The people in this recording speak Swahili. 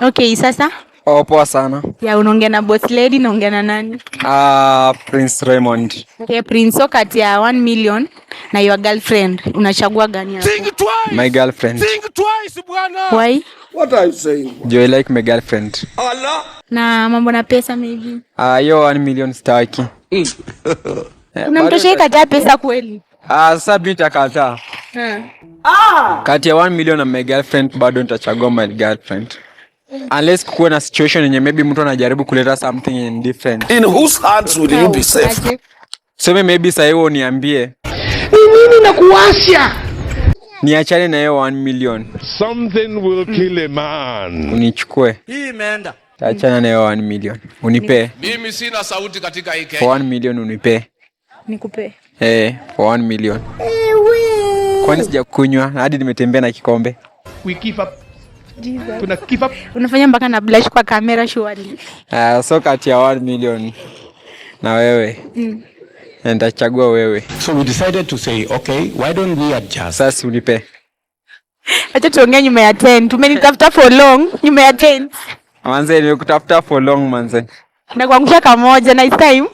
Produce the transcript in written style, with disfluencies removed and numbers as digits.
Okay, sasa. Oh, poa sana. Ya, unaongea na boss lady, naongea na nani? Ah, Prince Raymond. Okay, Prince, so kati ya 1 million na your girlfriend, unachagua gani hapo? Think twice. My girlfriend. Think twice, bwana. Why? What are you saying? Do you like my girlfriend? Na mambo na pesa maybe. Ah, hiyo 1 million staki. Unamtoshea kataa pesa kweli? Ah, sasa mimi nitakataa. Kati ya 1 million na my girlfriend, bado nitachagua my girlfriend. Unless kukuwe na situation yenye maybe mtu anajaribu kuleta something in different. In whose hands will you be safe? Aje? So maybe sasa hiyo uniambie Ni nini na kuwasha? Niachane na hiyo 1 million. Something will kill a man. Unichukue. Hii imeenda. Achana na hiyo 1 million. Unipe. Mimi sina sauti katika hii For Kenya. 1 million unipe. Nikupe. Eh, for 1 million. Kwani sijakunywa hadi nimetembea na kikombe? We give up. Tuna give up. Unafanya mpaka na blush kwa kamera, surely. So kati ya 1 million na wewe, nitachagua wewe. So we decided to say, okay, why don't we adjust? Sasa unipe. Acha tuongee nyuma ya tent. Umenitafuta for long, nyuma ya tent. Manze, nimekutafuta for long, manze. Na kuangusha kamoja, nice time.